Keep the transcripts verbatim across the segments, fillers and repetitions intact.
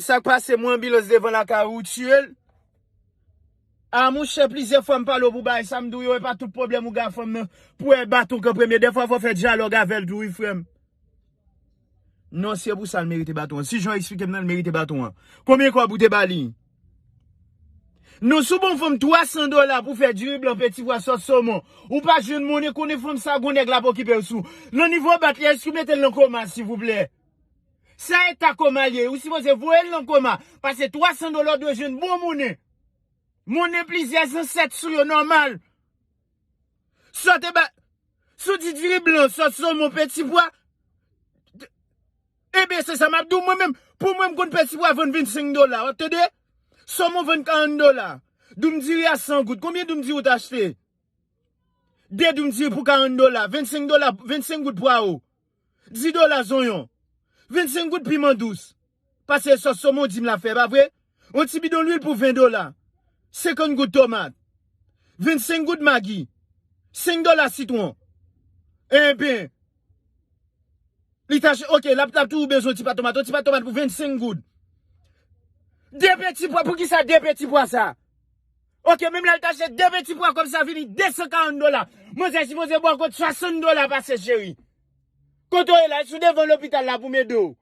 Sa k pase, mwen anbilans devan lakay ou, ou tiye l. A, monchè, plizyè fwa m pale w pou bagay sa, m di w yo, e pa tout pwoblèm ou gen a fanm nan pou wè baton k an premye. Dèfwa fò w fè dyalòg avè l tou, wi, frè m. Non, se pou sa l merite baton an. Si jan w eksplike m nan, l merite baton an. Konbyen kòb ou te ba li? Non, si w ba yon fanm twa san dola pou fè diri blan, peti pwa, sòs somon, ou pa jwenn monnen, konnen fanm sa gon nèg l ap okipe l sou. Nan nivo bat li, èske w mete l nan koma, silvouplè? Sa eta koma l ye, ou sipoze voye l nan koma, paske twa san dola w dwe jwenn bon monnen. Monnen plizyè zansèt sou yo nòmal. Sa w te ba, si w di diri blan, sòs somon, peti pwa, ebyen, se sa m ap di w, mwen menm, pou mwen, m konn peti pwa vann vennsenk dola, w ap tande? Somon vann karant dola. Doum diri a san goud. Konbyen doum diri w t achte? De doum diri pou karant dola, vennsenk dola, vennsenk goud pwawo, dis dola zonyon, vennsenk goud piman dous. Paske sòs somon di m l ap fè, pa vre? Yon ti bidon lwil pou ven dola, senkant goud tomat, vennsenk goud magi, senk dola sitwon. Enben, li ta ch-, oke, l ap, l ap toujou bezwen ti pat tomat, yon ti pat tomat pou vennsenk goud. De peti pwa, poukisa de peti pwa sa? Oke, menm lè l ta achte de peti pwa, kòb sa vini de san karant dola. Manzè sipoze bò kot swasant dola pase, cheri. Kote w ye la? Si w devan lopital la pou m ede w.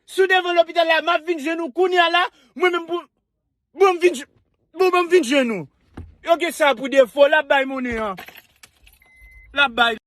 Si w devan lopital la, m ap vin jwenn ou kounye a la, mwen menm pou, bon, m vin, bon, bon, m vin jwenn ou. Yo gen sa pou defo, l ap bay monnen an. L ap bay.